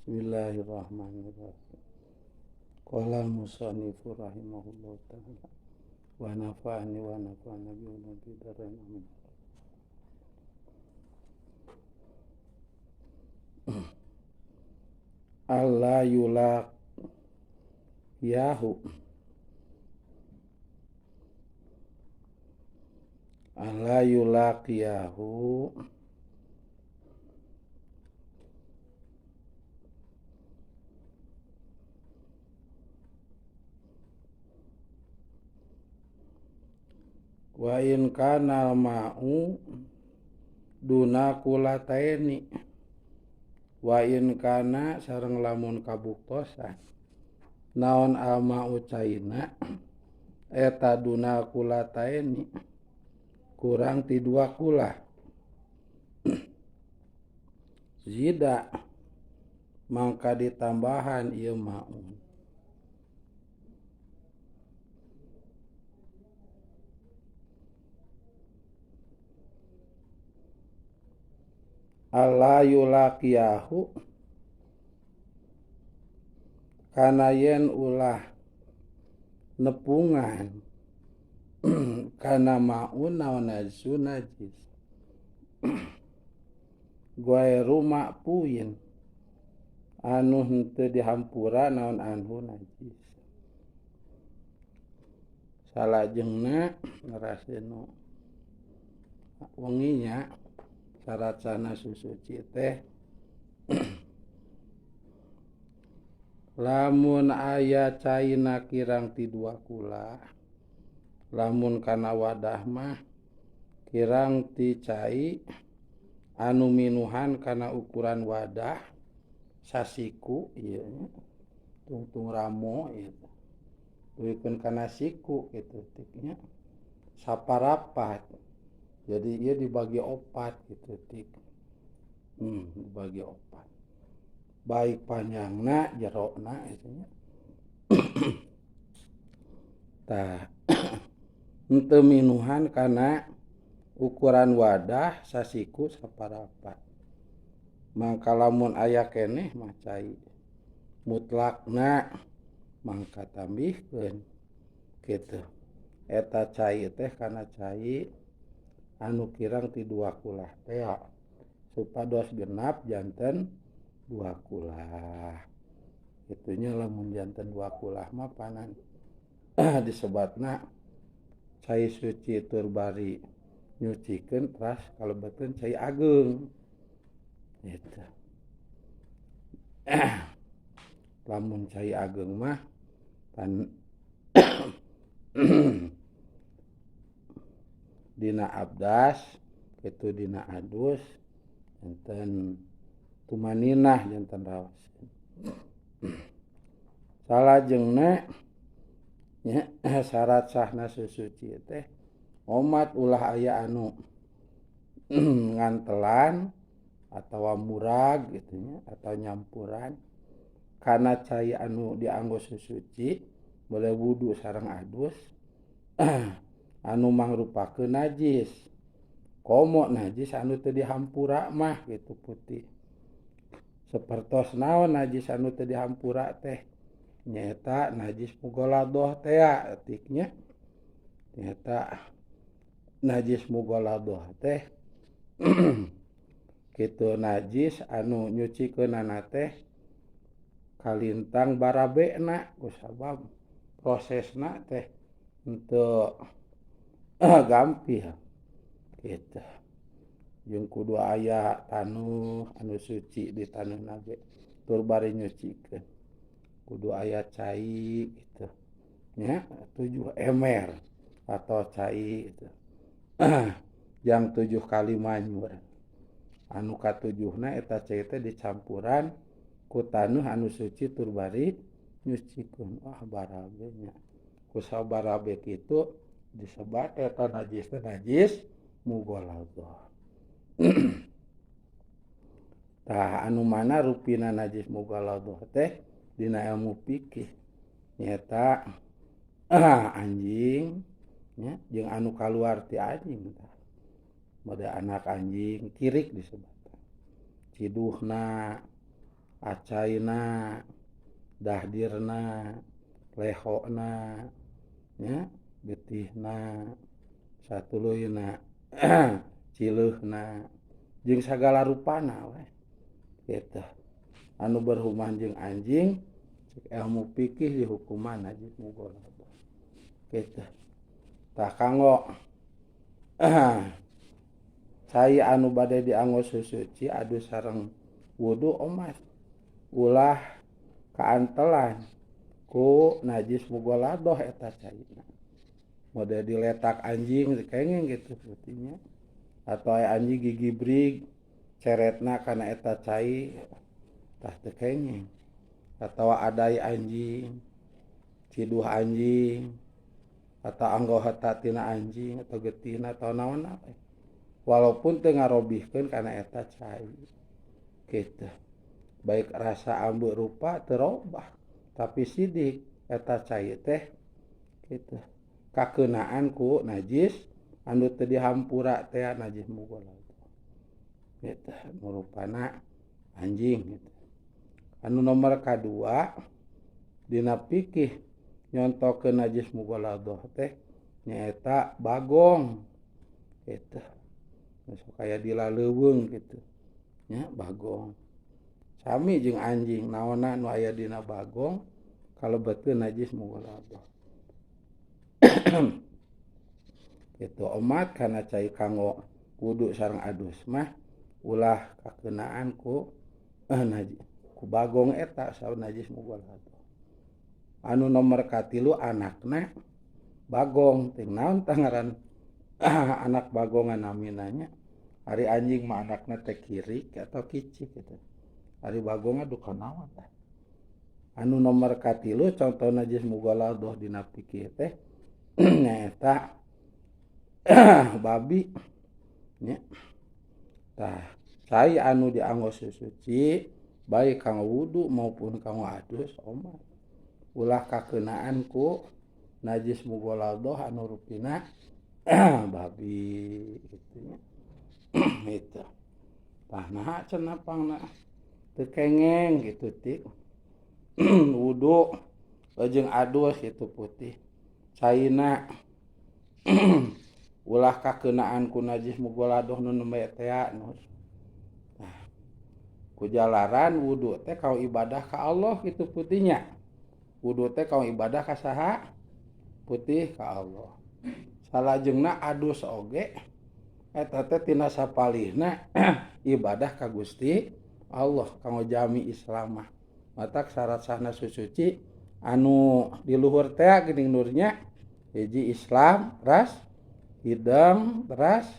Bismillahirrahmanirrahim. Qala al-musannifu rahimahullahu ta'ala wa nafa'ani wa nafa'ana bi ulumi darain amin. Alla yulaq yahu alla yulaqiyahu wa in kana ma'u duna kulataini wa in kana sareng lamun kabuktosan naon alma'u caina eta duna kulataini kurang ti dua kula zida mangka ditambahan ieu ma'un alla yulaqiyahu kana yen ulah nepungan kana maun naon najisun najis ghairu ma'puin anu henteu dihampura naon anhu najis salajengna ngarasenu wenginya syarat sana susuci teh lamun aya caina kirang ti dua kula lamun kana wadah mah kirang ti cai anu minuhan kana ukuran wadah sasiku ieu nya tungtung ramo ieu duikeun kana siku kitu tiknya saparapat. Jadi ia dibagi opat gitu tik. Dibagi opat. Baik panjangna, jerona itu nya. Tah henteu minuhan kana ukuran wadah sasiku saparapat. Mangka lamun aya keneh mah cai mutlakna mangka tambihkeun kitu. Eta cai teh kana cai anu kirang ti dua kulah teh supados genap janten dua kulah. Itunya lamun janten dua kulah mah panan disebatna cai suci tur bari nyucikeun teras kalebeteun cai ageung gitu. Lamun cai ageung mah pan dina abdas kitu dina adus janten tumaninah janten raos. Salajengna nya syarat sahna susuci teh omat ulah aya anu ngantelan atawa murag kitu nya atau nyampuran kana cai anu dianggo susuci boleh wudu sareng adus anu mangrupakeun najis komo najis anu teu dihampura mah kitu putih sapertos naon najis anu teu dihampura teh nyaeta najis mughaladhah teh etiknya nyaeta najis mughaladhah teh kitu najis anu nyucikeunana teh kalintang barabena kusabab prosesna teh henteu gampil gitu. Jeung kudu aya tanuh anu suci di taneuhna ge tur bari nyucikeun kudu aya cai gitu nya 7 ember atau cai gitu jang 7 kali manyur anu katujuhna eta cai teh dicampuran ku tanuh anu suci tur bari nyucikeun. Wah barabe nya kusabab barabe kitu disebat eta najis teh najis mughaladhah. Tah anu mana rupina najis mughaladhah teh dina ilmu fikih nyaeta anjing nya jeung anu kaluar ti anjing tah. Mode anak anjing kirik disebat. Ciduhna Acaina, dahdirna, lehona, nya, getihna, satuluyna, cileuhna, jeung sagala rupana we gitu. Anu berhubungan jeung anjing cek ilmu fikih dihukuman najis mughaladzah gitu. Tah kanggo cai anu bade dianggo susuci adus sareng wudu omat ulah kaantelan ku najis mughaladzah eta caina. Mode diletak anjing kenging gitu putihnya, atau aya anjing gigi brig ceretna kana eta cai tah teu kenging, atawa adai anjing, ciduh anjing, atau anggota tina anjing atau getihna atau naon we, walaupun teu ngarobihkeun kana eta cai gitu. Baik rasa ambeu rupa terobah, tapi sidik eta cai teh gitu kakeunaan ku najis anu teu dihampura teh najis mughaladzah gitu, rupana anjing gitu. Anu nomor kadua dina fikih nyontokeun najis mughaladzah teh nyaeta bagong gitu, sok aya di laleuweung gitu nya bagong. Sami jeung anjing naonna nu aya dina bagong kalebetkeun najis mughaladzah. Gitu omat kana cai kanggo wudu sareng adus mah ulah kakeunaan ku najis ku bagong eta saur najis mughaladzah. Anu nomor katilu anakna bagong, ting naon tah ngaran anak bagongan namina nya. Ari anjing mah anakna teh kirik atau kicik gitu. Ari bagongna duka naon tah. Anu nomor katilu contoh najis mughaladzah dina fikih teh nyaeta babi nya. Tah cai anu dianggo susuci baik kanggo wudu maupun kanggo adus omat ulah kakeunaan ku najis mughaladzah anu rupina babi gitu nya. Gitu. Tah naha cenah pangna teu kengeng gitu tik wudu jeung adus gitu putih caina ulah kakeunaan ku najis mughaladzah nu nembe tea nu. Nah, ku jalaran wudu teh kau ibadah ka Allah gitu putihnya. Wudu teh kau ibadah ka saha? Putih ka Allah. Salajengna adus oge eta teh tina sapalihna ibadah ka Gusti Allah kanggo jami Islam mah. Matak syarat sahna susuci anu di luhur teh geuning nurnya hiji Islam ras hidang teras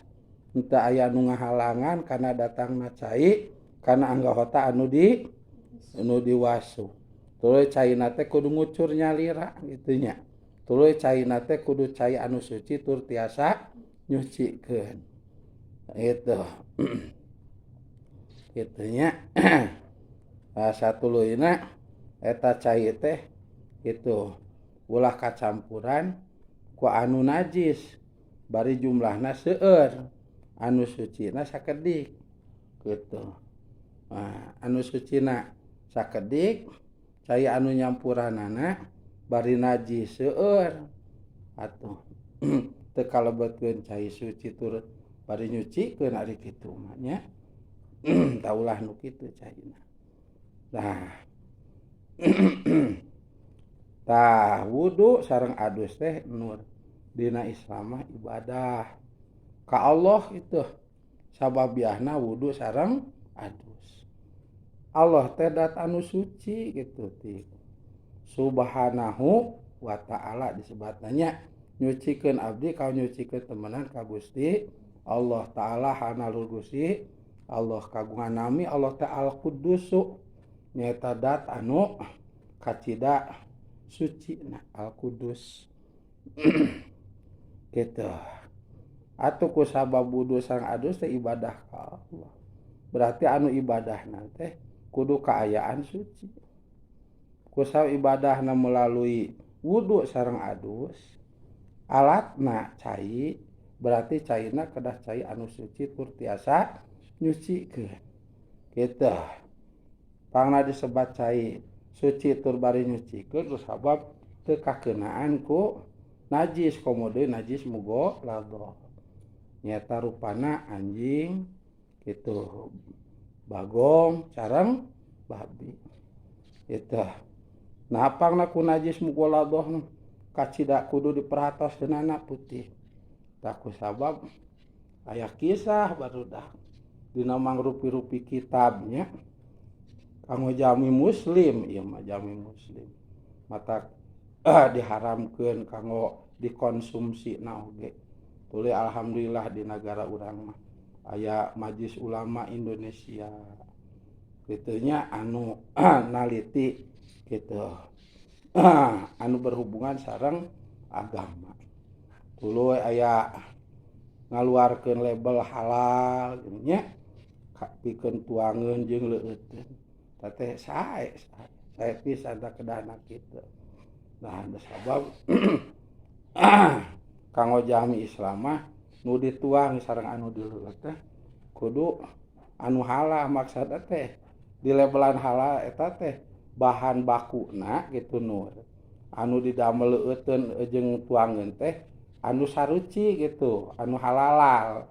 henteu aya nu ngahalangan kana datangna cai kana anggota anu di anu diwasuh. Tuluy caina teh kudu ngucur nyalira kitu nya. Tuluy caina teh kudu cai anu suci tur tiasa nyucikeun. Itu. Kitu nya. Satuluyna eta cai teh kitu ulah kacampuran ku anu najis bari jumlahna seueur anu sucina sakedik gitu. Nah, anu sucina sakedik cai anu nyampuranana bari najis seueur atuh teu kalebetkeun cai suci tur bari nyucikeun ari kitu mah nya. Tah ulah nu kitu caina. Nah, tah wudu sareng adus teh nur dina Islam mah ibadah ka Allah itu sababiahna wudu sareng adus. Allah teh dat anu suci gitu ti. Subhanahu wa ta'ala disebatna nya nyucikeun abdi ka nyucikeun temenan ka Gusti Allah Ta'ala hanalur Gusti Allah kagungan nami Allah teh Al-Qudusu nyaeta dat anu kacida suci na Al-Qudus. Gitu. Atuh ku sabab wudu sareng adus teh ibadah ka Allah. Berarti anu ibadahna teh kudu kaayaan suci. Ku sabab ibadahna melalui wudu sareng adus, alatna cai, berarti caina kedah cai anu suci tur tiasa nyucikeun. Gitu. Pangna disebat cai suci tur bari nyucikeun ku sabab teu kakeunaan ku najis komo deui najis mughaladzah. Nyata rupana anjing gitu, bagong sareng babi. Itu. Nah pangna ku najis mughaladzah kacida kudu diperhatoskeunana putih. Tah ku sabab aya kisah barudak dina mangrupi-rupi kitabnya kanggo jami muslim, ieu mah jami muslim. Mata diharamkeun kanggo dikonsumsi na oge. Tuluy alhamdulillah di nagara urang mah aya Majelis Ulama Indonesia. Kitu nya anu naliti kitu. Anu berhubungan sareng agama. Tuluy aya ngaluarkeun label halal nya pikeun tuangeun jeung leueuteun. Tah teh sae sae pisan tah kedahna kitu. Nah sabab kanggo jami Islam mah nu dituang sareng anu dileueut teh kudu anu halal, maksudna teh dilebelan halal eta teh bahan bakuna gitu nur anu didamel leueuteun jeung tuangeun teh anu saruci gitu, anu halalal.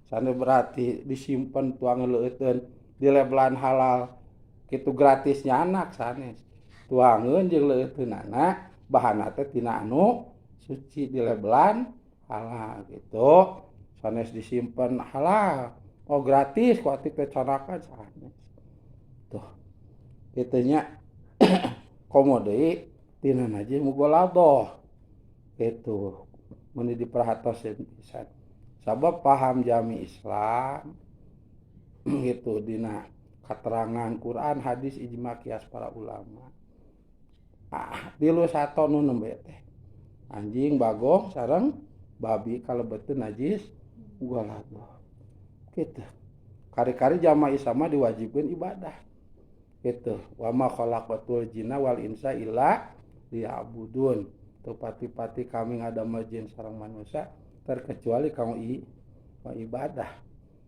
Sane berarti disimpen tuangeun leueuteun dilebelan halal kitu gratis nyanak sanes. Tuangeun jeung leueuteunana bahanna teh tina anu suci dilebelan halal gitu. Sanes disimpen halal. Oh gratis ku atik teh canakan sanes. Tuh. Kitu nya komo deui tina najis mughaladzah. Kitu. Mun diperhatoskeun pisan. Sabab paham jami Islam gitu dina katerangan Quran, hadis, ijma, kias para ulama. Tilu sato nu nembe teh. Anjing, bagong, sareng babi kalebeteun najis mughaladzah. Kitu. Kari-kari jamaah Islam mah diwajibkeun ibadah. Kitu. Wa ma khalaqatul jinna wal insa illa liya'budun. Teu pati-pati kami ngadamel jin sareng manusia terkecuali kanggo ibadah.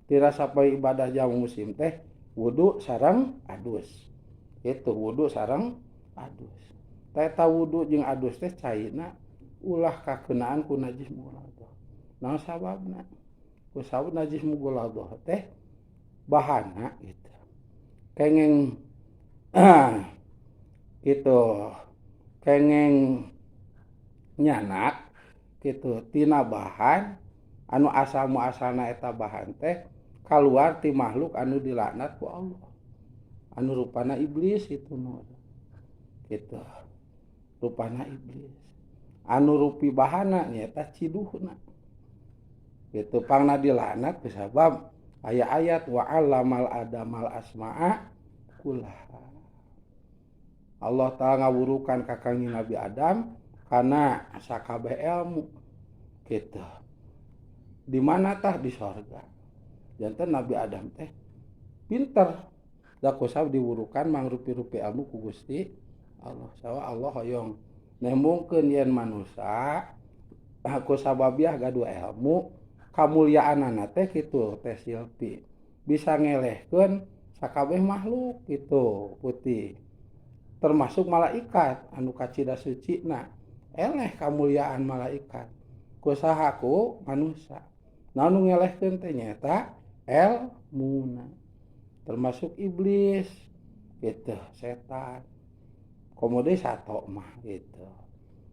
Tirasa poe ibadah jam musim teh wudu sareng adus. Kitu wudu sareng adus. Eta wudu jeung adus teh caina ulah kakeunaan ku najis mughaladzah. Naon sababna? Ku sabab najis mughaladzah teh bahana gitu. Kengeng gitu. Kengeng nyanak gitu tina bahan anu asal muasalna eta bahan teh kaluar ti makhluk anu dilaknat ku Allah. Anu rupana iblis itu nur. Gitu. Rupana iblis. Anu rupi bahana nyaeta ciduhna. Gitu pangna dilaknat kusabab aya ayat wa 'allamal adamal asma'a kullaha. Allah Ta'ala ngawurukan ka Kangjeng Nabi Adam kana sakabeh ilmu gitu. Di mana tah di sorga. Janten Nabi Adam teh pinter. Da kusabab diwurukan mangrupi-rupi ilmu ku Gusti Allah. Sawa Allah hoyong nembungkeun yen manusa ku sababiah gaduh ilmu kamulyaanana teh kitu teh silpi. Bisa ngelehkeun sakabeh makhluk kitu putih. Termasuk malaikat anu kacida sucina. Eleh kamulyaan malaikat. Ku saha ku manusa. Naon nu ngelehkeun teh nyaeta elmuna. Termasuk iblis gitu, setan. Komo deui sato mah gitu.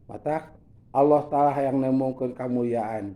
Matak Allah Ta'ala hayang nembongkeun kamulyaan